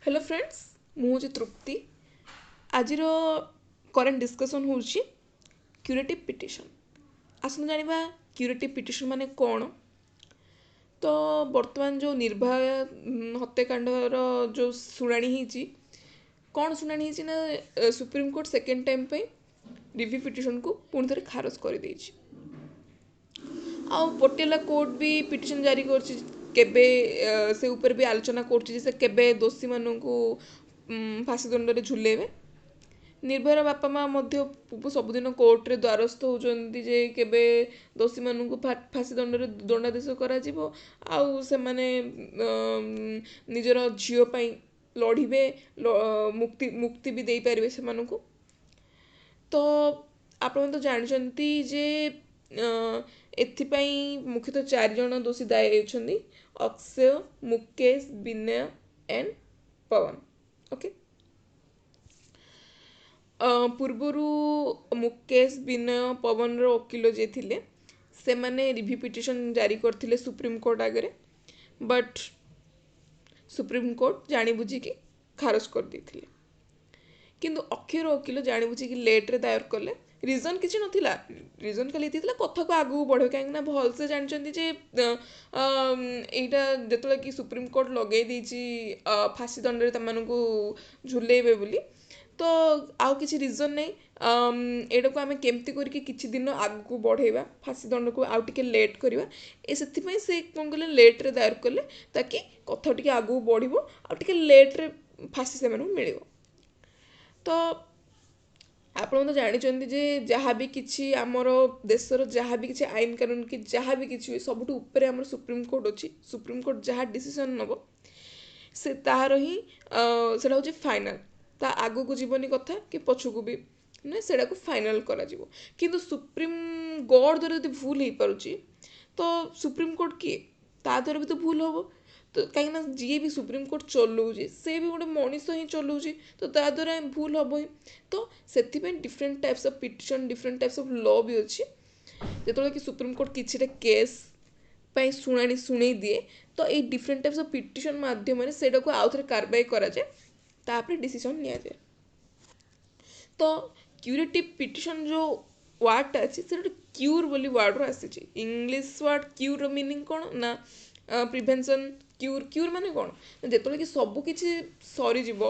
Hello friends, ମୁଁ ହେଉଛି ତୃପ୍ତି। ଆଜିର କରେଣ୍ଟ ଡିସ୍କସନ୍ ହେଉଛି କ୍ୟୁରେଟିଭ୍ ପିଟିସନ୍। ଆସନ୍ତୁ ଜାଣିବା କ୍ୟୁରେଟିଭ୍ ପିଟିସନ୍ ମାନେ କ'ଣ। ତ ବର୍ତ୍ତମାନ ଯେଉଁ ନିର୍ଭୟା ହତ୍ୟାକାଣ୍ଡର ଯେଉଁ ଶୁଣାଣି ହେଇଛି, କ'ଣ ଶୁଣାଣି ହେଇଛି ନା ସୁପ୍ରିମକୋର୍ଟ ସେକେଣ୍ଡ ଟାଇମ୍ ପାଇଁ ରିଭ୍ୟୁ ପିଟିସନ୍କୁ ପୁଣି ଥରେ ଖାରଜ କରିଦେଇଛି। ଆଉ ପଟିଆଲା କୋର୍ଟ ବି ପିଟିସନ୍ ଜାରି କରିଛି, କେବେ ସେ ଉପରେ ବି ଆଲୋଚନା କରୁଛି ଯେ ସେ କେବେ ଦୋଷୀମାନଙ୍କୁ ଫାଶୀ ଦଣ୍ଡରେ ଝୁଲେଇବେ। ନିର୍ଭୟାର ବାପା ମା' ମଧ୍ୟ ସବୁଦିନ କୋର୍ଟରେ ଦ୍ୱାରସ୍ଥ ହେଉଛନ୍ତି ଯେ କେବେ ଦୋଷୀମାନଙ୍କୁ ଫାଶୀ ଦଣ୍ଡରେ ଦଣ୍ଡାଦେଶ କରାଯିବ ଆଉ ସେମାନେ ନିଜର ଝିଅ ପାଇଁ ଲଢ଼ିବେ, ମୁକ୍ତି ମୁକ୍ତି ବି ଦେଇପାରିବେ ସେମାନଙ୍କୁ। ତ ଆପଣ ତ ଜାଣିଛନ୍ତି ଯେ ଏଥିପାଇଁ ମୁଖ୍ୟତଃ 4 ଜଣ ଦୋଷୀ ଦାୟୀ ଅଛନ୍ତି: ଅକ୍ଷୟ, ମୁକେଶ, ବିନୟ ଆଣ୍ଡ ପବନ। ଓକେ, ପୂର୍ବରୁ ମୁକେଶ, ବିନୟ, ପବନର ଓକିଲ ଯିଏ ଥିଲେ, ସେମାନେ ରିଭ୍ୟୁ ପିଟିସନ୍ ଜାରି କରିଥିଲେ ସୁପ୍ରିମକୋର୍ଟ ଆଗରେ, ବଟ୍ ସୁପ୍ରିମକୋର୍ଟ ଜାଣିବୁଝିକି ଖାରଜ କରିଦେଇଥିଲେ। କିନ୍ତୁ ଅକ୍ଷୟର ଓକିଲ ଜାଣିବୁଝିକି ଲେଟ୍ରେ ଦାୟର କଲେ। ରିଜନ୍ କିଛି ନଥିଲା, ରିଜନ୍ ଖାଲି ଏତିକି ଥିଲା, କଥାକୁ ଆଗକୁ ବଢ଼େଇବେ। କାହିଁକିନା ଭଲସେ ଜାଣିଛନ୍ତି ଯେ ଏଇଟା ଯେତେବେଳେ କି ସୁପ୍ରିମକୋର୍ଟ ଲଗେଇ ଦେଇଛି ଫାଶୀ ଦଣ୍ଡରେ ସେମାନଙ୍କୁ ଝୁଲେଇବେ ବୋଲି, ତ ଆଉ କିଛି ରିଜନ୍ ନାହିଁ। ଏଇଟାକୁ ଆମେ କେମିତି କରିକି କିଛି ଦିନ ଆଗକୁ ବଢ଼େଇବା, ଫାଶୀ ଦଣ୍ଡକୁ ଆଉ ଟିକେ ଲେଟ୍ କରିବା। ସେଥିପାଇଁ ସେ କ'ଣ କଲେ, ଲେଟ୍ରେ ଦାୟର କଲେ, ତାକି କଥା ଟିକେ ଆଗକୁ ବଢ଼ିବ ଆଉ ଟିକେ ଲେଟ୍ରେ ଫାଶୀ ସେମାନଙ୍କୁ ମିଳିବ। ତ ଆପଣ ତ ଜାଣିଛନ୍ତି ଯେ ଯାହା ବି କିଛି ଆମର ଦେଶର ଯାହା ବି କିଛି ଆଇନ କାନୁନ କି ଯାହା ବି କିଛି ହୁଏ, ସବୁଠୁ ଉପରେ ଆମର ସୁପ୍ରିମକୋର୍ଟ ଅଛି। ସୁପ୍ରିମକୋର୍ଟ ଯାହା ଡିସିସନ୍ ନେବ, ସେ ତାହାର ହିଁ ସେଇଟା ହେଉଛି ଫାଇନାଲ୍। ତା ଆଗକୁ ଯିବନି କଥା କି ପଛକୁ ବି ନୁହେଁ, ସେଇଟାକୁ ଫାଇନାଲ୍ କରାଯିବ। କିନ୍ତୁ ସୁପ୍ରିମ ଗଡ୍ ଦ୍ୱାରା ଯଦି ଭୁଲ ହେଇପାରୁଛି, ତ ସୁପ୍ରିମକୋର୍ଟ କିଏ? ତା ଦ୍ୱାରା ବି ତ ଭୁଲ ହେବ ତ। କାହିଁକିନା ଯିଏ ବି ସୁପ୍ରିମକୋର୍ଟ ଚଲାଉଛି, ସେ ବି ଗୋଟେ ମଣିଷ ହିଁ ଚଲାଉଛି, ତ ତା ଦ୍ୱାରା ଭୁଲ ହେବ ହିଁ। ତ ସେଥିପାଇଁ different types of petition, different types of law ବି ଅଛି। ଯେତେବେଳେ କି ସୁପ୍ରିମକୋର୍ଟ କିଛିଟା କେସ୍ ପାଇଁ ଶୁଣାଣି ଶୁଣେଇ ଦିଏ, ତ ଏଇ ଡିଫରେଣ୍ଟ ଟାଇପ୍ସ ଅଫ୍ ପିଟିସନ୍ ମାଧ୍ୟମରେ ସେଇଟାକୁ ଆଉ ଥରେ କାରବାଇ କରାଯାଏ, ତାପରେ ଡିସିସନ୍ ନିଆଯାଏ। ତ କ୍ୟୁରେଟିଭ୍ ପିଟିସନ୍ ଯେଉଁ ୱାର୍ଡ଼ଟା ଅଛି, ସେଟା ଗୋଟେ କ୍ୟୁର୍ ବୋଲି ୱାର୍ଡ଼ରୁ ଆସିଛି। ଇଂଲିଶ ୱାର୍ଡ଼ କ୍ୟୁର୍ର ମିନିଂ କ'ଣ ନା ପ୍ରିଭେନ୍ସନ୍, କ୍ୟୁର୍। କ୍ୟୁର୍ ମାନେ କ'ଣ? ଯେତେବେଳେ କି ସବୁ କିଛି ସରିଯିବ,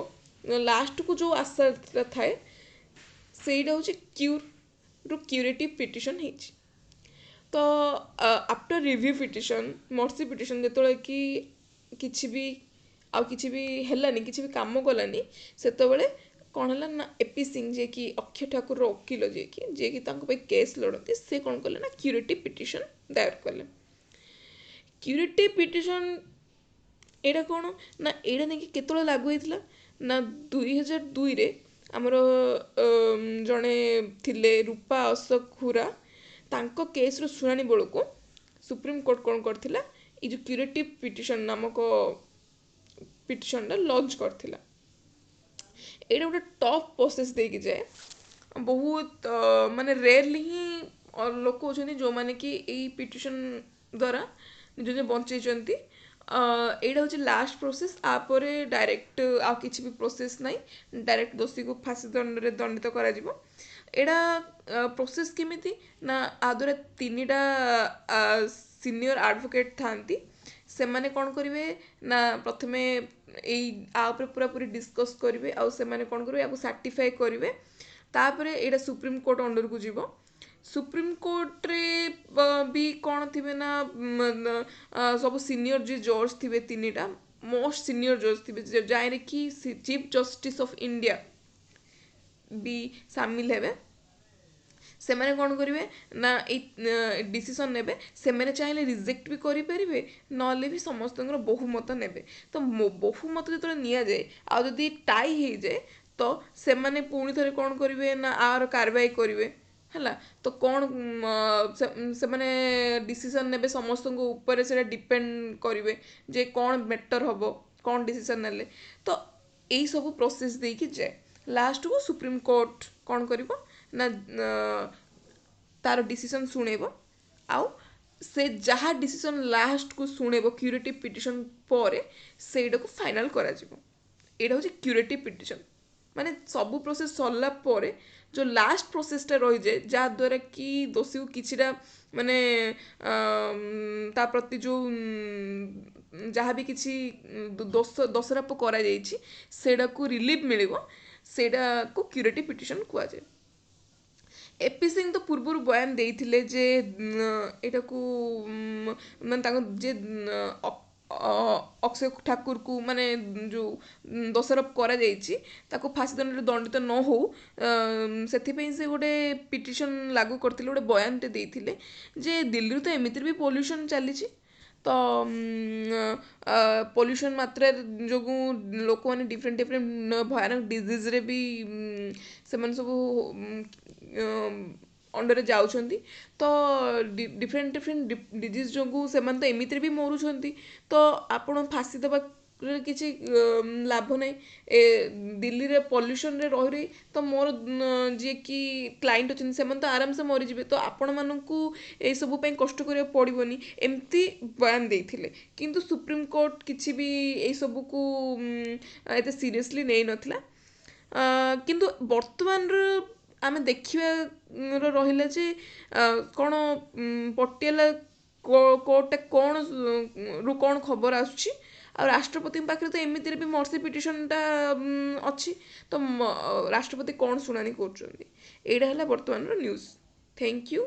ଲାଷ୍ଟକୁ ଯେଉଁ ଆଶାଟା ଥାଏ, ସେଇଟା ହେଉଛି କ୍ୟୁର୍ରୁ କ୍ୟୁରେଟିଭ୍ ପିଟିସନ୍ ହେଇଛି। ତ after review petition, mercy petition, ଯେତେବେଳେ କି କିଛି ବି ଆଉ କିଛି ବି ହେଲାନି, କିଛି ବି କାମ କଲାନି, ସେତେବେଳେ କ'ଣ ହେଲା ନା ଏପି ସିଂ, ଯିଏକି ଅକ୍ଷୟ ଠାକୁରର ଓକିଲ, ଯିଏକି ତାଙ୍କ ପାଇଁ କେସ୍ ଲଢ଼ନ୍ତି, ସେ କ'ଣ କଲେ ନା କ୍ୟୁରେଟିଭ୍ ପିଟିସନ୍ ଦାୟର କଲେ। କ୍ୟୁରେଟିଭ୍ ପିଟିସନ୍ ଏଇଟା କ'ଣ ନା ଏଇଟା ନେଇକି କେତେବେଳେ ଲାଗୁ ହେଇଥିଲା ନା 2002ରେ ଆମର ଜଣେ ଥିଲେ ରୂପା ଅଶୋକ ହୁରା, ତାଙ୍କ କେସ୍ର ଶୁଣାଣି ବେଳକୁ ସୁପ୍ରିମକୋର୍ଟ କ'ଣ କରିଥିଲା, ଏଇ ଯେଉଁ କ୍ୟୁରେଟିଭ୍ ପିଟିସନ୍ ନାମକ ପିଟିସନ୍ଟା ଲଞ୍ଚ କରିଥିଲା। ଏଇଟା ଗୋଟେ ଟଫ୍ ପ୍ରୋସେସ୍ ଦେଇକି ଯାଏ। ବହୁତ ମାନେ ରେୟାରଲି ହିଁ ଲୋକ ଅଛନ୍ତି ଯେଉଁମାନେ କି ଏଇ ପିଟିସନ୍ ଦ୍ୱାରା ନିଜ ନିଜ ବଞ୍ଚେଇଛନ୍ତି। ଏଇଟା ହେଉଛି ଲାଷ୍ଟ ପ୍ରୋସେସ୍। ତାପରେ ଡାଇରେକ୍ଟ ଆଉ କିଛି ବି ପ୍ରୋସେସ୍ ନାହିଁ, ଡାଇରେକ୍ଟ ଦୋଷୀକୁ ଫାଶୀ ଦଣ୍ଡରେ ଦଣ୍ଡିତ କରାଯିବ। ଏଇଟା ପ୍ରୋସେସ୍ କେମିତି ନା ଆ ଦ୍ୱାରା ତିନିଟା ସିନିୟର ଆଡ଼ଭୋକେଟ୍ ଥାଆନ୍ତି। ସେମାନେ କ'ଣ କରିବେ ନା ପ୍ରଥମେ ଏଇ ଆ ଉପରେ ପୁରାପୁରି ଡିସ୍କସ୍ କରିବେ ଆଉ ସେମାନେ କ'ଣ କରିବେ, ୟାକୁ ସାର୍ଟିଫାଏ କରିବେ। ତାପରେ ଏଇଟା ସୁପ୍ରିମକୋର୍ଟ ଅଣ୍ଡରକୁ ଯିବ। ସୁପ୍ରିମକୋର୍ଟରେ ବି କ'ଣ ଥିବେ ନା ସବୁ ସିନିୟର ଯିଏ ଜଜ୍ ଥିବେ, ତିନିଟା ମୋଷ୍ଟ ସିନିୟର ଜଜ୍ ଥିବେ, ଯାହିଁରେ କି ଚିଫ୍ ଜଷ୍ଟିସ୍ ଅଫ୍ ଇଣ୍ଡିଆ ବି ସାମିଲ ହେବେ। ସେମାନେ କ'ଣ କରିବେ ନା ଏଇ ଡିସିସନ୍ ନେବେ। ସେମାନେ ଚାହିଁଲେ ରିଜେକ୍ଟ ବି କରିପାରିବେ, ନହେଲେ ବି ସମସ୍ତଙ୍କର ବହୁମତ ନେବେ। ତ ବହୁମତ ଯେତେବେଳେ ନିଆଯାଏ ଆଉ ଯଦି ଟାଇ ହେଇଯାଏ, ତ ସେମାନେ ପୁଣି ଥରେ କ'ଣ କରିବେ ନା ଆର କାରବାଇ କରିବେ। ହେଲା, ତ କ'ଣ ସେମାନେ ଡିସିସନ୍ ନେବେ, ସମସ୍ତଙ୍କ ଉପରେ ସେଇଟା ଡିପେଣ୍ଡ କରିବେ ଯେ କ'ଣ ବେଟର୍ ହେବ, କ'ଣ ଡିସିସନ୍ ନେଲେ। ତ ଏଇସବୁ ପ୍ରୋସେସ୍ ଦେଇକି ଯାଏ। ଲାଷ୍ଟକୁ ସୁପ୍ରିମକୋର୍ଟ କ'ଣ କରିବ ନା ତାର ଡିସିସନ୍ ଶୁଣେଇବ ଆଉ ସେ ଯାହା ଡିସିସନ୍ ଲାଷ୍ଟକୁ ଶୁଣେଇବ କ୍ୟୁରେଟିଭ୍ ପିଟିସନ୍ ପରେ, ସେଇଟାକୁ ଫାଇନାଲ୍ କରାଯିବ। ଏଇଟା ହେଉଛି କ୍ୟୁରେଟିଭ୍ ପିଟିସନ୍, ମାନେ ସବୁ ପ୍ରୋସେସ୍ ସରିଲା ପରେ ଯେଉଁ ଲାଷ୍ଟ ପ୍ରୋସେସଟା ରହିଯାଏ, ଯାହାଦ୍ୱାରା କି ଦୋଷୀକୁ କିଛିଟା ମାନେ ତା ପ୍ରତି ଯେଉଁ ଯାହା ବି କିଛି ଦୋଷ ଦୋଷାରୋପ କରାଯାଇଛି ସେଇଟାକୁ ରିଲିଫ୍ ମିଳିବ, ସେଇଟାକୁ କ୍ୟୁରେଟିଭ୍ ପିଟିସନ୍ କୁହାଯାଏ। ଏପି ସିଂ ତ ପୂର୍ବରୁ ବୟାନ ଦେଇଥିଲେ ଯେ ଏଇଟାକୁ ମାନେ ତାଙ୍କ ଯେ ଅକ୍ଷୟ ଠାକୁରକୁ ମାନେ ଯେଉଁ ଦୋଷାରୋପ କରାଯାଇଛି ତାକୁ ଫାଶୀ ଦଣ୍ଡରେ ଦଣ୍ଡିତ ନ ହଉ, ସେଥିପାଇଁ ସେ ଗୋଟେ ପିଟିସନ୍ ଲାଗୁ କରିଥିଲେ, ଗୋଟେ ବୟାନଟେ ଦେଇଥିଲେ ଯେ ଦିଲ୍ଲୀରୁ ତ ଏମିତିରେ ବି ପଲ୍ୟୁସନ୍ ଚାଲିଛି, ତ ପଲ୍ୟୁସନ୍ ମାତ୍ରା ଯୋଗୁଁ ଲୋକମାନେ ଡିଫରେଣ୍ଟ ଡିଫରେଣ୍ଟ ଭୟାନକ ଡିଜିଜ୍ରେ ବି ସେମାନେ ସବୁ ଅଣ୍ଡରରେ ଯାଉଛନ୍ତି, ତ ଡିଫରେଣ୍ଟ ଡିଫରେଣ୍ଟ ଡିଜିଜ୍ ଯୋଗୁଁ ସେମାନେ ତ ଏମିତିରେ ବି ମରୁଛନ୍ତି, ତ ଆପଣ ଫାଶୀ ଦେବା କିଛି ଲାଭ ନାହିଁ। ଏ ଦିଲ୍ଲୀରେ ପଲ୍ୟୁସନରେ ରହି ରହି ତ ମୋର ଯିଏକି କ୍ଲାଇଣ୍ଟ ଅଛନ୍ତି ସେମାନେ ତ ଆରାମସେ ମରିଯିବେ, ତ ଆପଣମାନଙ୍କୁ ଏଇସବୁ ପାଇଁ କଷ୍ଟ କରିବାକୁ ପଡ଼ିବନି, ଏମିତି ବୟାନ ଦେଇଥିଲେ। କିନ୍ତୁ ସୁପ୍ରିମକୋର୍ଟ କିଛି ବି ଏଇସବୁକୁ ଏତେ ସିରିୟସଲି ନେଇନଥିଲା। କିନ୍ତୁ ବର୍ତ୍ତମାନର ଆମେ ଦେଖିବାର ରହିଲା ଯେ କ'ଣ ପଟିଆଲା କୋର୍ଟଟା କ'ଣ ରୁ କ'ଣ ଖବର ଆସୁଛି, ଆଉ ରାଷ୍ଟ୍ରପତିଙ୍କ ପାଖରେ ତ ଏମିତିରେ ବି ମର୍ସି ପିଟିସନଟା ଅଛି, ତ ରାଷ୍ଟ୍ରପତି କ'ଣ ଶୁଣାଣି କରୁଛନ୍ତି। ଏଇଟା ହେଲା ବର୍ତ୍ତମାନର ନ୍ୟୁଜ୍। Thank you.